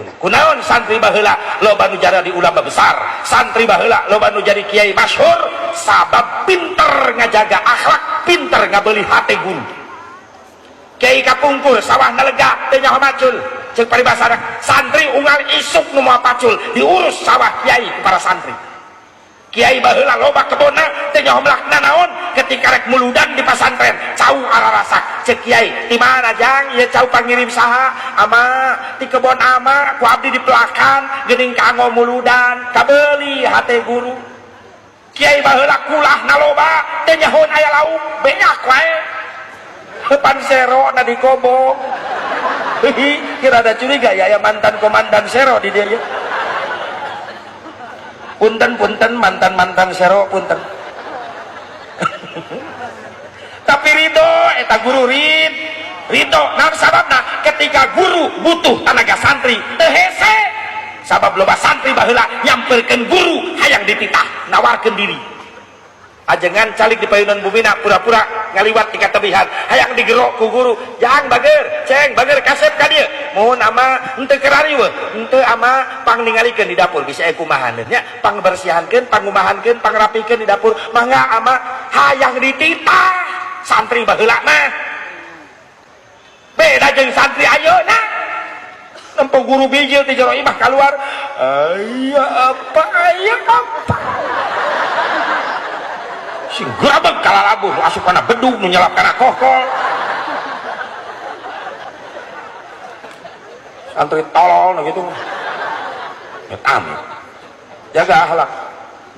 guru. Kunaon santri baheula loba nu jadi ulama besar, santri baheula loba nu jadi kiai masyhur, sabab pinter ngajaga akhlak, pinter ngabeli hate guru. Kiai kapungkur sawahna lega teu nyaho macul, ceuk paribasana santri unggal isuk nu moal pacul diurus sawah kiai ku para santri. Kiai baheula loba kebonna teu nyaho melak nanaon, ketika rek muludan di pasantren cau ararasak, ceuk kiai di mana jang ieu cau pangirim saha? Ama di kebon ama ku abdi dipelakan geuning kanggo muludan, kabeli hate guru. Kiai baheula kulahna loba teu nyahoan aya lauk banyak wae pan sero na di kobong. Hihi, kira ada curiga ya, ya mantan komandan sero di dia ya. Punten punten mantan mantan sero punten. Tapi ridho eta guru ridho. Nah sababna ketika guru butuh tenaga santri teu hese, sabab loba santri baheula nyamperkeun guru hayang dititah nawarkeun diri. Ajengan calik di payunan bumina pura-pura ngaliwat di katebihan hayang digerok ku guru, jang bager ceng bager kasep ka dieu mohon ama henteu kerariweuh henteu ama pang ningalikeun di dapur bisa kumahaneun nya pangbersihankeun pangumahankeun pangrapikeun di dapur mangga ama hayang dititah. Santri baheula mah beda jeung santri ayeuna, nempo guru bijil ti jero imah kaluar aya apa aya apa sing grabeg kalalabur asup kana bedug nu nyelap kana kokol. Santri tolol nu gitu amit. Jaga akhlak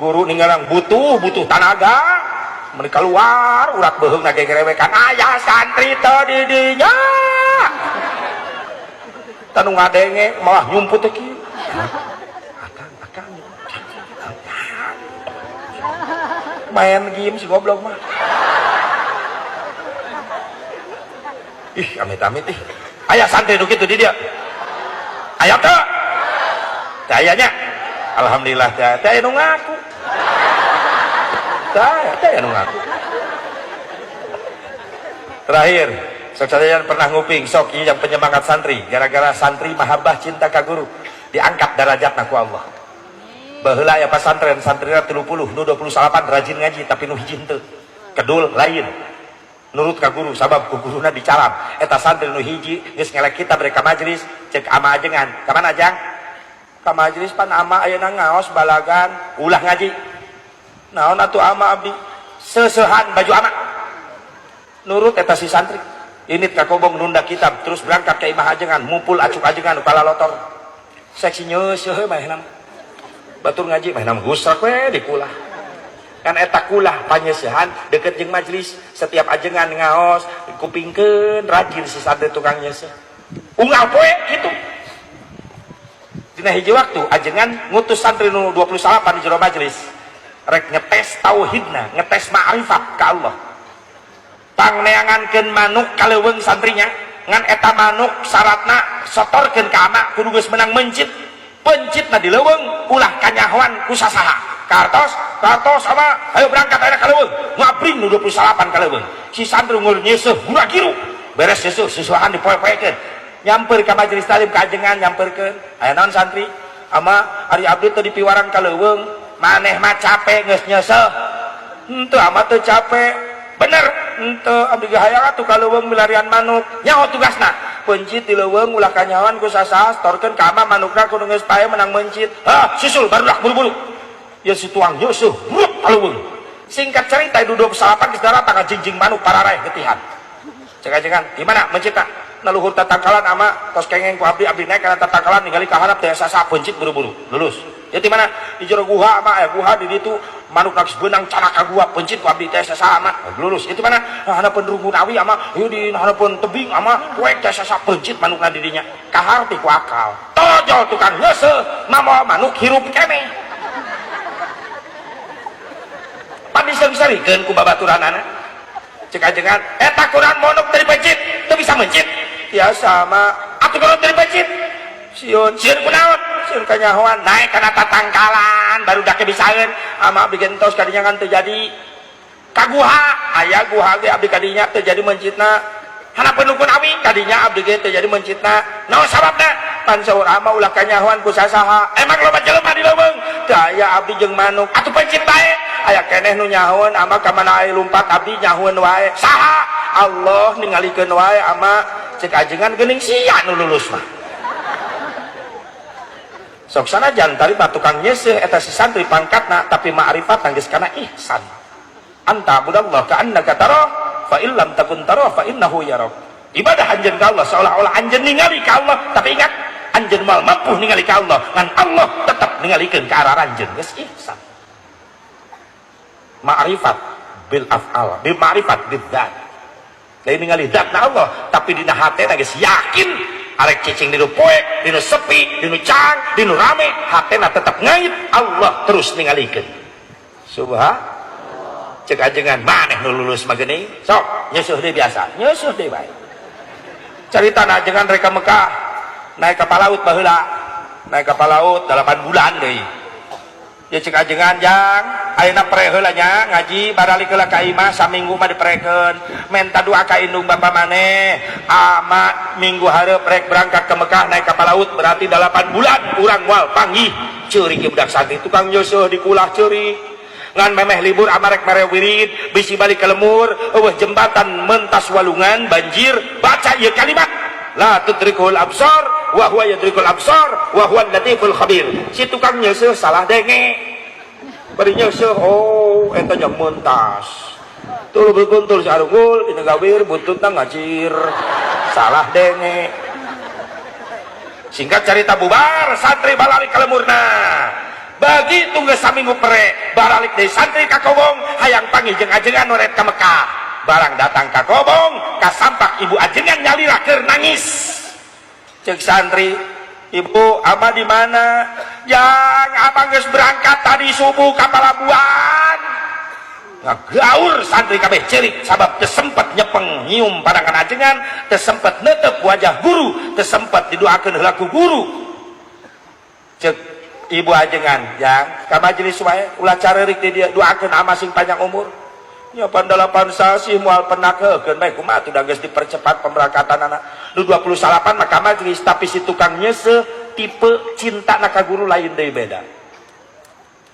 guru ninggalang butuh butuh tanaga mun keluar urat beuheungna gegerewekan aya santri teu di dinya tanu ngadenge malah nyumput teh kieu akang akang main game si goblok mah. Ih amit-amit ih aya santri nu kitu di dia aya teu teu aya nya alhamdulillah teu teu aya nu ngaku teu aya nu ngaku. Terakhir sok sadaya pernah nguping sok ieu yang penyemangat santri gara-gara santri mahabbah cinta ka guru diangkat darajatna ku Allah. Baheula aya pasantren santrina 30 nu 28 rajin ngaji tapi nu hiji henteu kedul lain nurut ka guru sabab ku guruna dicalam. Eta santri nu hiji geus ngelek kitab rek ka majelis ceuk ama ajengan ka mana jang ka majelis pan ama ayeuna ngaos balagan ulah ngaji naon atuh ama abdi seuseuhan baju ama nurut eta si santri init ka kobong nunda kitab terus berangkat ka imah ajengan mupul acuk ajengan kala lotor seksi nyeuseuh manehna batur ngaji manehna gusrak we di kulah kan eta kulah panyeuseuhan deket jeung majelis setiap ajengan ngaos kupingkeun rajin si santri tukang nyeuseuh unggal poe kitu. Dina hiji waktu ajengan ngutus santri nu 28 di jero majelis rek ngetes tauhidna ngetes ma'rifat ka Allah pangneangankeun manuk ka leuweung santrinya ngan eta manuk syaratna sotorkeun ka ama kudu geus menang mencit pencitna di leuweung ulah kanyahoan ku sasaha kartos kartos ama ayo berangkat ayeuna ka leuweung ngabring nu 28 ka leuweung si santri ngur nyeuseuh gura-giru beres nyeuseuh susuhan dipoe-poekeun nyamper ka majelis talim ka ajengan nyamperkeun aya naon santri ama ari abdi teu dipiwarang ka leuweung maneh mah capek geus nyeuseuh henteu ama teu capek bener henteu abdi ge hayang atuh ka leuweung milarian manuk nyaho tugasna pencit di leuweung ulah kanyahoan ku sasaha torkeun ka ama manukna kudu geus pae menang mencit hah susul barudak buru-buru ya si tuang nyeuseuh bruk ka leuweung. Singkat cerita duduk salapan geus daratang jingjing manuk pararaeh getihan cek ajengan di mana mencitna na luhur tatangkalan ama tos kengeng ku abdi abdi naik kana tatangkalan ningali ka harap teh sasa pencit buru-buru lulus ya di mana di jero guha ama aya guha di ditu manuk geus beunang canak ka gua pencit ku abdi teh sasa ama lulus itu mana hanapeun runggun awi ama ieu di hanapeun tebing ama poek teh sasa pencit manukna di dinya kaharti ku akal tojol tukang nyeuseuh mamoal manuk hirup keneh pan diseung-seurikeun ku babaturanana cek ajengan eta kurang manuk teu dipencit teu bisa mencit biasa ama atuh kunaon teu dipencit sieun sieun kunaon sieun kanyahoan naik kana tatangkalan baru dak bisaeun ama abdi gentos kadinya kan teu jadi ka guha aya guha ge abdi kadinya teu jadi mencitna hanapeun rukun awi kadinya abdi ge teu jadi mencitna naon sababna Pan saur ama ulah kanyahoan ku sasaha. Emang loba jelema di leuweung? Teu aya, abdi jeung manuk. Atuh pencit bae. Aya keneh nu nyahoeun ama ka mana aya lumpat abdi nyahoeun wae. Saha? Allah ningalikeun wae ama. Cek ajengan, geuning sia nu lulus mah. Sok sanajan tadi mah tukang nyeuseuh eta si santri pangkatna, tapi ma'rifat geus kana ihsan. An ta'budallah ka'annaka tarah fa illam takun tarah fa innahu yarak. Ibadah anjeun ka Allah seolah-olah anjeun ningali ka Allah, tapi ingat, anjeun moal mampu ningali ka Allah, ngan Allah tetap ningalikeun ka arah anjeun. Geus ihsan. Ma'rifat bil af'al, bil ma'rifat bil dzat. Lain ningali zatna Allah, tapi dina hatena geus yakin arek cicing dinu poek, dinu sepi, dinu cang, dinu rame, hatena tetap ngait Allah terus ningalikeun. Subhan. Cek ajengan, maneh nu lulus mah geuning. Sok nyeusuh deui biasa, nyeusuh deui bae. Carita ajengan rek ka Mekah naik kapal laut baheula. Naik kapal laut 8 bulan deui. Ya cek ajengan, jang, ayeuna pre heula nya ngaji, baralik heula ka imah, saminggu mah diprekeun. Menta doa ka indung bapa maneh. Ama minggu hareup rek berangkat ke Mekah naik kapal laut, berarti 8 bulan urang moal panggih. Ceurik ieu budak santri, tukang nyeusuh dikulah ceurik. Ngan memeh libur amarek mere wirid, bisi balik ke lemur, eueuh jembatan mentas walungan banjir, baca ieu kalimat la tudrikul absar wa huwa yudrikul absar wa huwa latiful khabir. Si tukang nyeuseuh salah denge, bari nyeuseuh, oh eta jang mentas tuluy berkuntul si arunggul dina gawir buntutna ngacir, salah denge. Singkat cerita, bubar santri balalik ka lemurna. Begitu geus saminggu pre, baralik deui santri ka Kobong hayang panggih jeung ajengan nu rek ka Mekah. Barang datang ka Kobong, kasampak ibu ajengan nyalira keur nangis. Cek santri, "Ibu, ama di mana?" "Jang, ama geus berangkat tadi subuh ka palabuhan." Ngagaur santri kabeh cerik sabab teu sempet nyepeng nyium pandangan ajengan, teu sempet netep wajah guru, teu sempet didoakeun heula ku guru. Cek ibu ajengan, "Jang, ka majelis wae, ulah careurik di dieu, doakeun ama sing panjang umur." Nya pan 8 sasih moal penakeun bae, kumaha atuh, da geus dipercepat pemberangkatan anak. Nu 28 maka majelis, tapi si tukang nyeuseuh tipe cinta na ka guru lain deui, beda.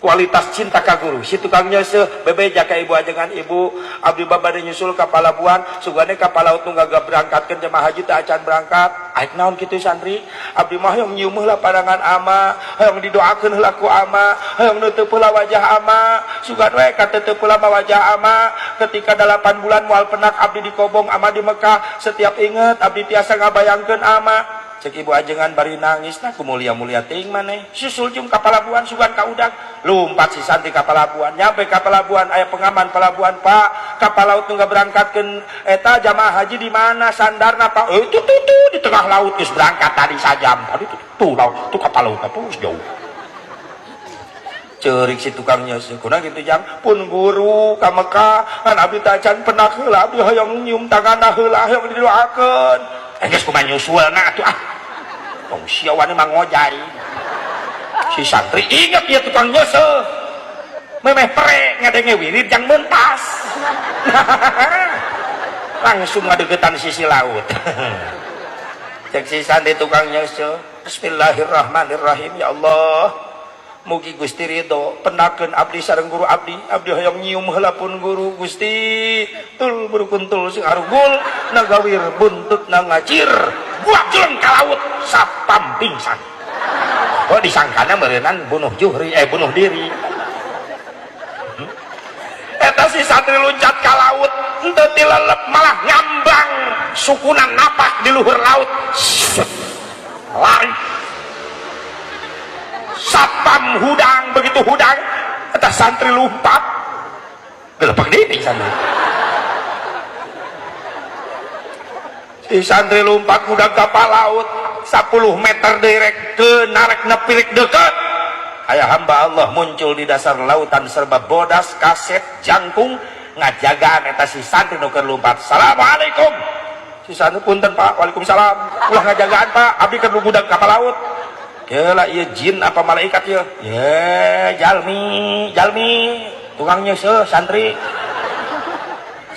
Kualitas cinta ka guru. Si tukang nyeuseuh bebeja ka ibu ajengan, "Ibu, abdi bade nyusul ka palabuhan, sugane kapal laut nu gagah berangkatkeun jemaah haji teh acan berangkat." "Aik naon kitu santri?" "Abdi mah hoyong nyium heula pandangan ama, hoyong didoakeun heula ku ama, hoyong nutup heula wajah ama. Sugan we kateteup heula wajah ama. Ketika 8 bulan moal penak abdi di Kobong, ama di Mekah, setiap inget abdi tiasa ngabayangkeun ama." Cek ibu ajengan bari nangis, "Nah, ku mulia-mulia teuing maneh. Susul jeung ka palabuhan, sugan ka udag." Lumpat si santri ka palabuhan. Nyampe ka palabuhan, aya pengaman pelabuhan, "Pak, kapal laut nu berangkatkeun eta jamaah haji di mana sandarna, Pak?" "Eh, itu tuh tuh di tengah laut, geus berangkat tadi sajam. Tadi tuh, tuh laut, tuh kapal laut tuh jauh." Cerik si tukangnya, "Kunaon kitu, jang?" "Pun guru ka Mekah, kan abdi teh acan penak heula, abdi hoyong nyium tanganna heula, hoyong didoakeun." "Eh, geus kumaha nyusulna atuh ah. Tong sia wani mah ngojay." Si santri inget ya tukang nyeuseuh. Memeh pre ngadenge wirid jang mentas. Langsung ngadeukeutan sisi laut. Cek si santri tukang nyeuseuh, "Bismillahirrahmanirrahim, ya Allah. Mugi Gusti ridho penakeun abdi sareng guru abdi. Abdi hoyong nyium heula pun guru, Gusti." Tul berkuntul sing arugul nagawir buntutna ngacir, buak jeleng ka laut, sapam pingsan. Oh, disangkana meureunan bunuh juhri, eh, bunuh diri. Eta si santri loncat ka laut henteu tilelep, malah ngambang sukunan napak di luhur laut. Set. Lari satpam hudang, begitu hudang eta santri lompat gelepak deui pingsan deui. Si santri lompat hudang kapal laut 10 meter direk ke narek nepirik deket, aya hamba Allah muncul di dasar lautan serba bodas, kaset jangkung, ngajagaan eta si santri nu keur lompat. "Assalamualaikum." Si santri, "Punten, Pak." "Waalaikumsalam." "Ulah ngajagaan, Pak, abdi keur hudang kapal laut." "Kela ieu jin apa malaikat ieu?" "Ye, jalmi, jalmi, tukang nyeuseuh santri."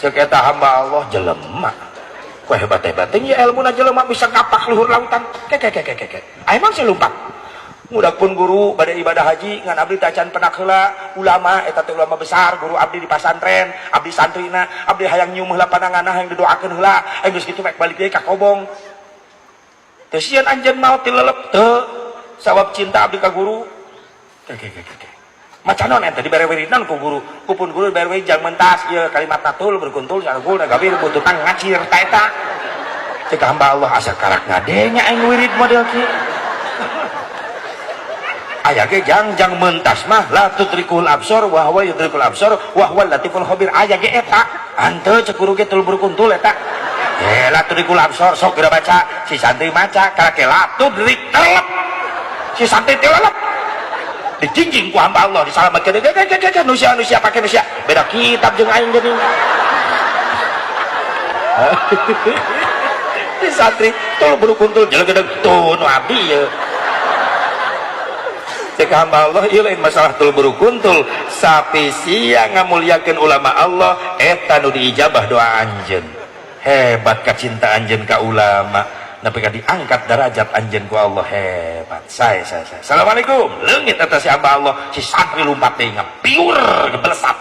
Cek eta hamba Allah, "Jelema." Ku hebat-hebat teh ilmuna jelema bisa ngapak luhur lautan. Ke ke ke ke ke. Emang saya lumpat. Ngudak pun guru bade ibadah haji ngan abdi tacan penak heula ulama eta teh ulama besar guru abdi di pasantren abdi santrina abdi hayang nyium heula pandanganna hayang didoakeun heula geus kitu mek balik deui ka kobong teu sieun anjeun maot tilelep teu sawab cinta abdi ka guru ke ke ke ke maca naon eta dibere wiridan ku guru ku pun guru dibere wirid jang mentas ieu kalimat natul berkuntul sargul gabir bututang ngacir ta eta cek hamba Allah asa karak ngadenya aing wirid model kieu. Aya ge jang mentas mah la tudrikul absor wa huwa yudrikul absor wa huwal latiful khabir aya ge eta henteu cek guru ge tul berkuntul eta la tudrikul absor sok geura baca si santri maca karake la tudrik telep si santri telep dijingjing ku hamba Allah disalamatkeun ge nusia nusia pake nusia beda kitab jeung aing geuning si santri tul berkuntul jelegedeg tuh nu abdi ieu. Cek hamba Allah ieu lain masalah tul berukuntul sapi sia ngamuliakeun ulama Allah eta nu diijabah doa anjeun hebat kacinta anjeun ka ulama nepi ka diangkat derajat anjeun ku Allah hebat. Saya assalamualaikum leungit eta si hamba Allah si santri lumpat deui ngapiur gebelesat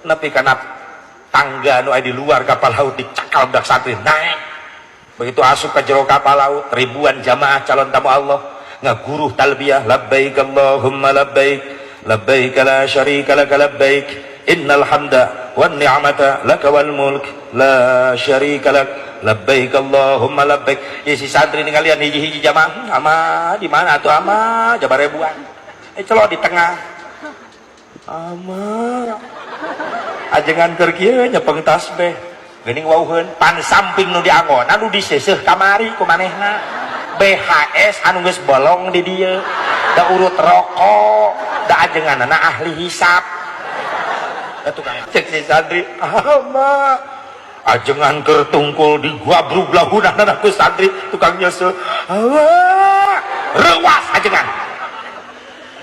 nepi kana tangga nu aya di luar kapal laut dicakal budak santri naik begitu asup ka jero kapal laut ribuan jamaah calon tamu Allah ngaguruh talbiyah labbaik Allahumma labbaik labbaik la syarika laka labbaik innal hamda wan ni'mata laka wal mulk la syarika lak labbaik Allahumma labbaik. Ya si santri ningalian hiji-hiji jamaah ama di mana atuh ama jabar ribuan celok di tengah ama ajengan keur kieu nyepeng tasbih geuning wauheun pan samping nu diangon anu diseuseuh kamari ku manehna BHS anu geus bolong di dieu da urut rokok da ajenganana ahli hisap da tukang cek si santri ama ajengan keur tungkul di guabrug lahunana ku santri tukang nyeuseuh ama reuwas ajengan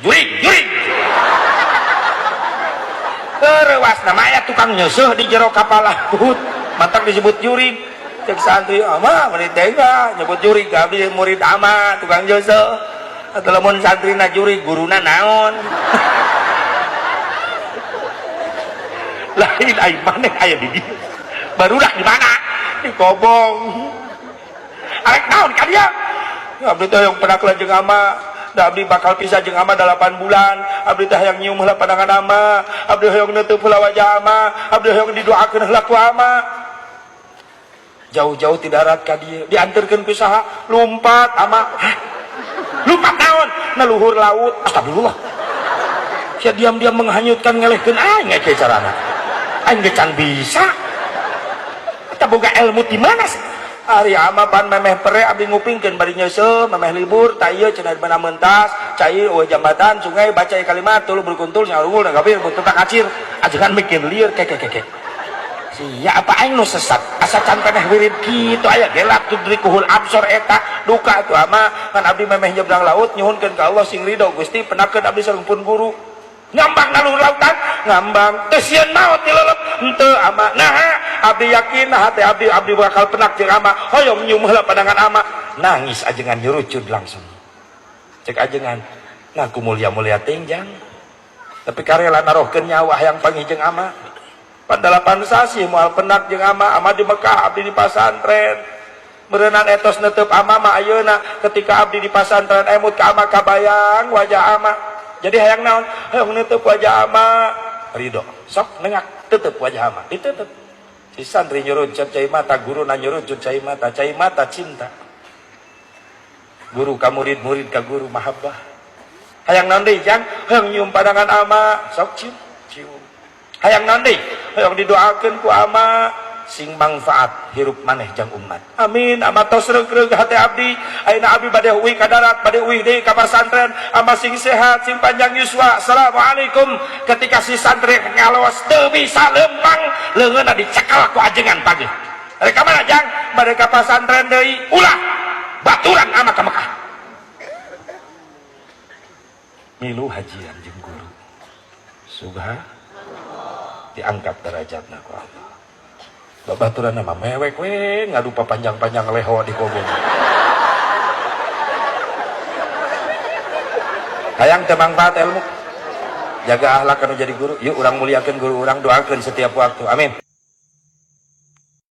jurig jurig reuwas namanya tukang nyeuseuh di jero kapal laut mantak disebut jurig. Cek santri ama murid tega nyebut jurig abdi murid ama tukang jasa atau lamun santrina jurig guruna naon lain ai maneh aya di dieu barudak di mana di kobong arek naon ka dieu abdi teh hayang penak jeung ama da abdi bakal pisah jeung ama 8 bulan abdi teh hayang nyium heula pandangan ama abdi hayang neuteub heula wajah ama abdi hayang didoakeun heula ku ama jauh-jauh ti darat ka dieu dianterkeun ku saha lumpat ama hah lumpat naon na luhur laut astagfirullah sia diam-diam menghanyutkan ngelehkeun aing ge carana aing ge can bisa eta boga ilmu ti mana sih ari ama pan memeh pere abdi ngupingkeun bari nyeuseuh memeh libur ta ieu cenah mana mentas cai eueuh jambatan sungai baca kalimat tuluy berkuntul sarungul gabir butuh kacir ajengan mikir lieur ke ke ke sia apa aing nu sesat asa can peneh wirid kitu aya gelap tudrikuhul absor eta duka atuh ama kan abdi memeh nyebrang laut nyuhunkeun ka Allah sing ridho Gusti penakeun abdi sareng pun guru ngambang na luhur lautan ngambang teu sieun maot dilelep henteu ama naha abdi yakin nah teh abdi abdi bakal penak jeung ama hoyong nyium heula pandangan ama nangis ajengan nyurucud langsung cek ajengan ngaku mulia-mulia tingjang tapi karela narohkeun nyawa hayang panggih jeung ama pan 8 sasih moal penak jeung ama ama di Mekah abdi di pasantren meureunan etos neuteub ama mah ayeuna ketika abdi di pasantren emut ka ama kabayang wajah ama jadi hayang naon hayang neuteub wajah ama ridho sok nengak tutup wajah ama ditutup si santri nyurucut cai mata guruna nyurucut cai mata cinta guru ka murid murid ka guru mahabbah hayang naon deui jang hayang nyium pandangan ama sok cium cium hayang naon deui hayang didoakeun ku ama sing manfaat hirup maneh jang umat amin ama tos reug-reug hate abdi ayeuna abdi bade uih ka darat bade uih deui ka pasantren ama sing sehat sing panjang yuswa assalamualaikum ketika si santri ngalos teu bisa lempang leungeunna dicekal ku ajengan pagi rek ka mana jang bade ka pasantren deui ulah baturan ama ka Mekah milu hajian jeung guru subhanallah diangkat derajatna ku Allah. Babaturan mah mewek we ngadu panjang-panjang leho di kobong. Hayang teu mangfaat ilmu. Jaga akhlak anu jadi guru. Yuk urang muliakeun guru urang, doakeun setiap waktu. Amin.